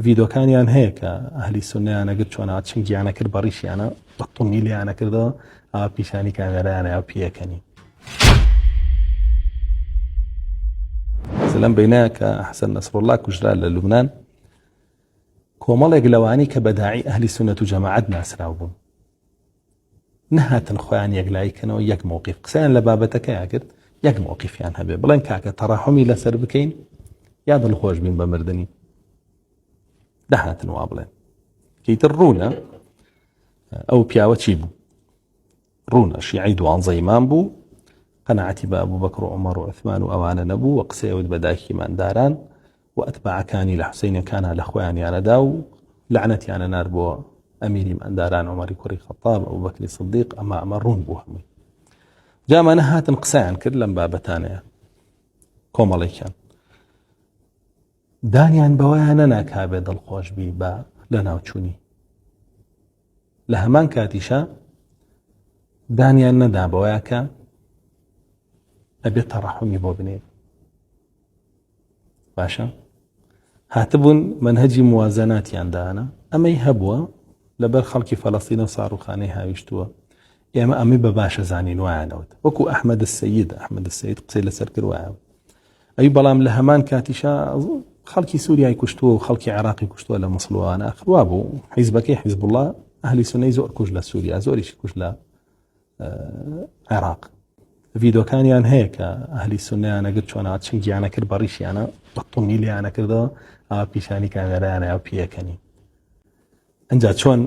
ڤیدۆکانیان هەیە کە ئەهلی سوننەیان ئەگرت چۆن ئا چنگیانە کرد بە ڕیشیانە بە توندی لێیانە کردەوە ئا پیشانی کامێرایانە یا پێەکەنی. لەم بینە کە حەسەن نەسڕوڵڵا کوژرا لە لوبناان کۆمەڵێک لەوانی کە بەداعی ئەهلی سوننەت و جەماعەت ناسراو بوون نەهاتن خۆیان یەکلایی کەنەوە یەک مەوقیف قسەیان لە بابەتەکەیا کرد یەک مەوقیفیان هەبێ بڵێن کاکە تەڕەحومی لەسەر بکەین یا دڵخۆش بین بە مردنی دەهاتن وا بڵێن کەیتر ڕوونە ئەو پیاوە چی بوو ڕوونە شیعی دوانزە ئیمام بوو قەناعەتی بە ئەبوو بەکر و عومەر و عوثمان و ئەوانە نەبوو و قسەیەوت بە دایکیمانداران و ئەتباعەکانی لە حوسەینەکانا لە خۆیانیانەدا و لەعنەتیانە نارد بۆ ئەمیری مەنداران عومەری کوڕی خەتاب ئەبوبەکری سدیق ئەمە ئەمە ڕوون بوو هەمووی جامانە هاتن قسەیان کرد لەم بابەتانەیە کۆمەڵێکیان دانیان بەوەیان نەناکابێ دڵخۆش بی بە لە ناوچوونی لە هەمان کاتیشا دانیان نەدا بەوەیە کە ئەبێت تەڕەحومی بۆ بنێت باشە هاتبوون مەنهەجی موازەناتیان دانا ئەمەی هەبووە لەبەر خەڵکی فەلەستینە و ساڕوخانەی هاویشتووە ئێمە ئەمەی بە باشە زانین وایانەوت وەکو ئەحمەد سید ئەحمەد سید قسەی لەسەر کرد وایە ئەی بەڵام لە هەمان کاتیشا خەڵکی سووریای کوشتووە و خەڵکی عێراقی کوشتووە لە مسلوانە ئەخروا بوو حیزبەکەی حیزب الله ئەهلی سونەی زۆر کوش لە سووریا زۆریشی کوش لە عێراق ڤیدۆکانیان هەیە کە ئەهلی سوننەیان ئەگرت چۆن ئا چنگیانە کرد بە ڕیشیانە بە توندی لێیانە کردەوە ئا پیشانی کامێرایانە یا پێەکەنی ئەجا چۆن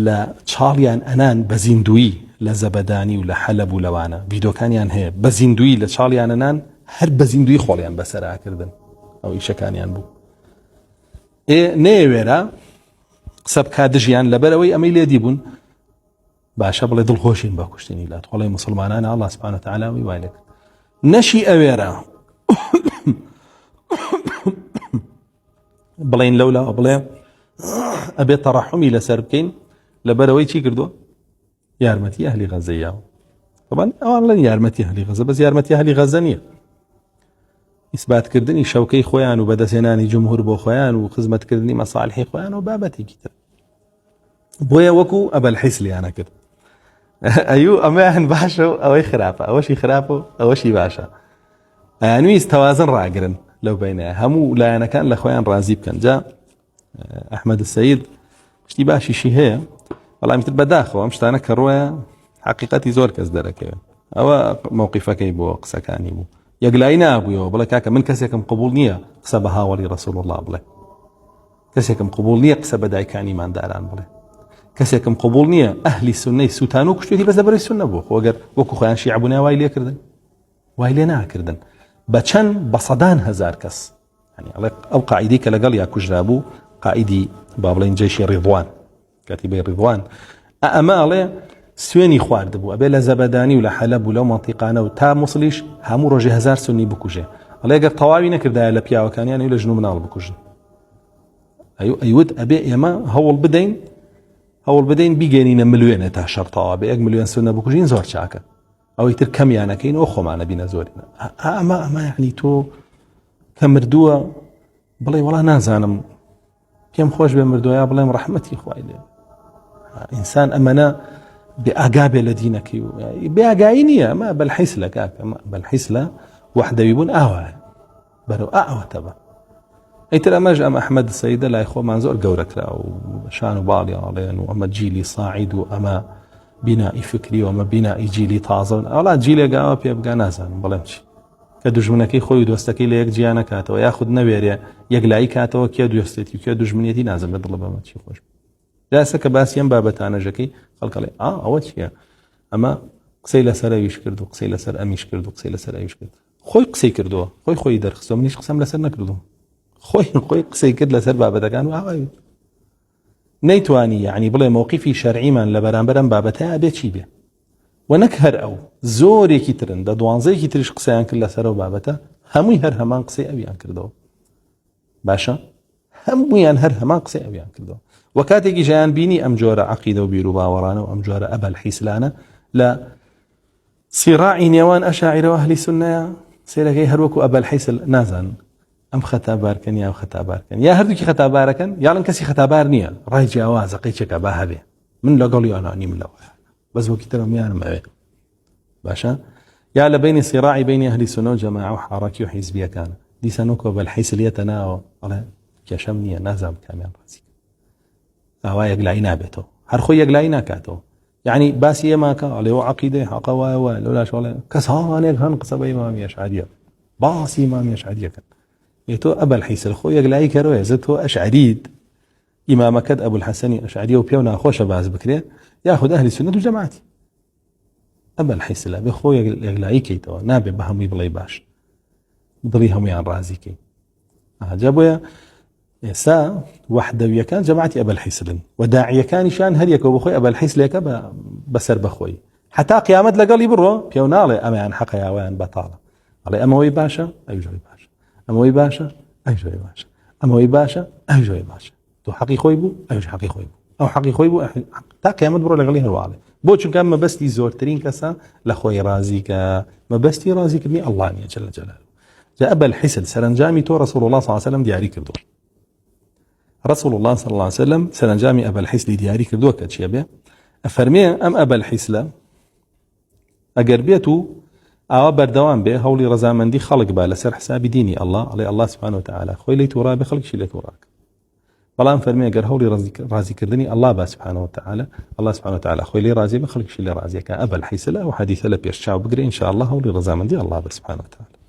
لە چاڵیان ئەنان بە زیندویی لە زەبەدانی و لە حەلەب و لەوانە ڤیدۆکانیان هەیە بە زیندویی لە چاڵیانەنان هەر بە زیندوی خۆڵیان بەسەراکردن ئەو ئیشەکانیان بوو ئێ نەیەوێرا قسە بکا دژیان لەبەرەوەی ئەمەی لێدی بوون باشە بڵێ دڵخۆشین بە کوشتنی لات خۆڵی مسلمانان الله سبحانه وتعالى وی وای لێکرد نەشی ئەوێرە بڵین لەولا بڵێ ئەبێت تەڕەحمی لەسەر بکەین لەبەرەوەی چی کردووە یارمەتی ئەهلی غەزەیاوە طبعا ئەوان لەن یارمەتی هەلی غەزە بەس یارمەتی هەلی غەزە نییە ئیسباتکردنی شەوکەی خۆیان و بەدەستهێنانی جمهور بۆ خۆیان و خزمەتکردنی مەساڵحی خۆیان و بابەتێکی تر بۆیە وەکو ئەبەلحیس لیانە کرد ئەیو ئەمەیان باشە و ئەوەی خراپە ئەوەشی خراپە و ئەوەشی باشە ئەیانویست تەوازن ڕاگرن لەو بینە هەموو لایەنەکان لە خۆیان ڕازی بکەن جا ئەحمەد سید شتی باشیشی هەیە بەڵام تر بەداخەوە ئەم شتانە کە ڕۆیە حقیقەتی زۆر کەس دەرەکەوێت ئەوە مووقیفەکەی بۆ قسەکانی بوو یەکلایی نابوویەوە بڵێ کاکە من کەسێکم قبول نییە قسە بە هاوڵی ڕسول الله بڵێ کەسێکم قبوڵ نییە قسە بە دایکانی مانداران بڵێ کەسێکم قبوڵ نییە ئەهلی سونەی سووتان و کوشتێتی بەس لەبەرەی سونە بوو خۆ گەر وەکو خۆیان شیعە بوونە وای لێکردن وای لێ ناکردن بە چەند بە سەدان هەزار کەس یعنی ئەڵێ ئەو قاعدی کە لەگەڵ یا کوژرا بوو قائیدی با بڵێن جەیشی ڕیضوان کەتیبەی ڕیضوان ئەمە ئەڵێ سوێنی خواردبوو ئەبێ لە زەبەدانی و لە حەلەب و لەو مەنتیقانە و تا موسڵیش هەموو ڕۆژێ هەزار سونی بکوژێ ئەڵێ گەر تەواوی نەکردایە لە پیاوەکانیان و لە ژن و مناڵ بکوژن ئەیو ئەیوت ئەبێ ئێمە هەوڵ بدەین هەوڵ بدەین بیگەێنینە ملیێنێ تا شەڕ تەوا بێ یەک ملیۆن سونە بکوژین زۆر چاکە ئەوەی تر کەمیانەکەین ئەو خۆمانە بینە زۆری ئەمە ئەمە یعنی تۆ کە مردووە بڵێ وڵا نازانم پێم خۆش بێ مردووە یا بڵێم ڕەحمەتی خوای لێ ئینسان ئەمەنە بێ ئاگا بێ لە دینەکەی و بێ ئاگایی نییە ئەمە بەلحیس لە کاک ئەمە بەلحیس لە وەحدەوی بوون ئاوایە بەرەو ئاوەتە بە ئیتر ئەمەش ئەم ئەحمەد سەیدە لای خۆمان زۆر گەورە کرا و شان و باڵی ئاڵێن و ئەمە جیلی ساعید و ئەمە بینائی فکری و ئەمە بینائی جیلی تازە و ئەوڵا جیلێگاوە پێ بگا نازانم بڵێم چی کە دوژمنەکەی خۆی و دۆستەکەی لە یەک جیا نەکاتەوە یاخود نەوێرێ یەکلایی کاتەوە کێ دوێستێتی و کێ دوژمنێتی نازم لە دڵە بەمە چی خۆش جاسە کە باسی ئەم بابەتانەژەکەی خەڵکەڵێ ئا ئەوە چییە ئەمە قسەی لەسەر ئەویش کرد و قسەی لەسەر ئەمیش کرد و قسەی لەسەر ئەویش کرد خۆی قسەی کردووە خۆی خۆی دەرخستۆ منیش قسەم لەسەر نەکردو خۆی خۆی قسەی کرد لەسەر بابەتەکان و ئاوای نەیتوانی یعنی بڵێ مەوقیفی شەرعیمان لە بەرامبەر ئەم بابەتە ئەبێ چی بێ و نەک هەر ئەو زۆرێکی ترن دە دوانزەیەکی تریش قسەیان کرد لەسەر ئەو بابەتە هەمووی هەر هەمان قسەی ئەویان کردەوە باشە هەمویان هەر هەمان قسەی ئەویان کردەوە و کاتێکی ژیان بینی ئەم جۆرە عقیدە و بیر و باوەڕانە و ئەم جۆرە ئەبەل حیسلانە لە سیڕاعی نێوان ئەشاعیرەوە ئەهلی سنەیە سێرەکەی هەروەکو ئەبەل حیسل نازان. ئەم خەتابارکەن یا خەتابارکەن یا هەردووکی خەتابارەکەن یاڵن کەسی خەتابار نییە ڕای جیاوازە قەیچێکە با هەبێ من لەگەڵ یانە نیم لەوە بەس وەکی ترم یانم ئەوێ باشە یا لە بینی سیراعی بینی ئەهلی سونە و جەماعە و حاڕەکی و حیزبیەکان دیسان وەکۆ بەل حیسلیەتە ناوە ئەڵێ کێشەم نییە نازانم کامیان ڕازی ئاوا یەکلایی نابێتەوە هەر خۆی یەکلایی ناکاتەوە یعنی باسی ئێماکە ئەڵێ و عقیدەی حەقە وایە وایە لەولاش ئەڵێ کەسانێک هەن قسە بە ئیمامی ئەشعەریە باسی ئیمامی ئەشعەریەکەن ئێ تۆ ئەبەل حیسل خۆ یەکلایی کەرەوە زە تۆ ئەشعەریت ئیمامەکەت ئەبولحەسەنی ئەشعەریە و پێو ناخۆشە باس بکرێ یاخود ئەهلی سوننەت و جەماعەتی ئەبەل حیسلە بێ خۆ یەکلایی کەیتەوە نابێ بە هەمووی بڵێ باش دڵی هەمویان ڕازی کەی ئاجا بۆیە ئێستا وەحدەویەکان جەماعەتی ئەبەل حیسلن و داعیەکانیشان هەر یەکەوە بخۆی ئەبەل حیسلێکە بەسەر بەخۆی حتا قیامەت لەگەڵی بڕۆ پێو ناڵێ ئەمەیان حەقە یاوەیان بەتاڵە ئەڵێ ئەمەوەی باشە ئەویش باشە ئەمەوەی باشە ئەویش باشە ئەمەوەی باشە ئەویش باشە تۆ حەقی خۆی بوو ئەویش حەقی خۆی بوو ئەو حەقی خۆی بوو تا قیامەت بڕۆ لەگەڵی هەرواڵێ بۆ چونکە مەبەستی زۆرترین کەسە لە خۆی ڕازی کە مەبەستی ڕازیکردنی ئەڵڵا نیە جل جلاله جا ئەبەل حیسل سەرنجامی تۆ رسول الله صلی الله علیه وسلم دیاری کردو رسول الله صلی الله علیه وسلم سەرنجامی ئەبەل حیسلی دیاری کردووە کە چیە بێ ئەفەرمێ ئەم ئەبەل حیسلە ئەگەر بێت و ئاوا بەردەوام بێ هەوڵی ڕەزامەندی خەڵک با لەسەر حسابی دینی ئەڵڵا ئەڵێ ئەڵڵا سبحانه وتعالی خۆی لێی توڕا بێ خەڵکیشی لێ توڕاکە بەڵام فەرمی ئەگەر هەوڵی ڕازیکردنی ئەڵڵا با سبحانه وتعالی ئەڵڵا سبحانه وتعالی خۆی لێ ڕازی بێ خەڵکیشی لێ ڕازیەکە ئەبەل حیسلە ئەو حەدیثە لە پێش چاو بگرێ إن شاء الله هەوڵی ڕەزامەندی ئەڵڵا بە سبحانه وتعالی.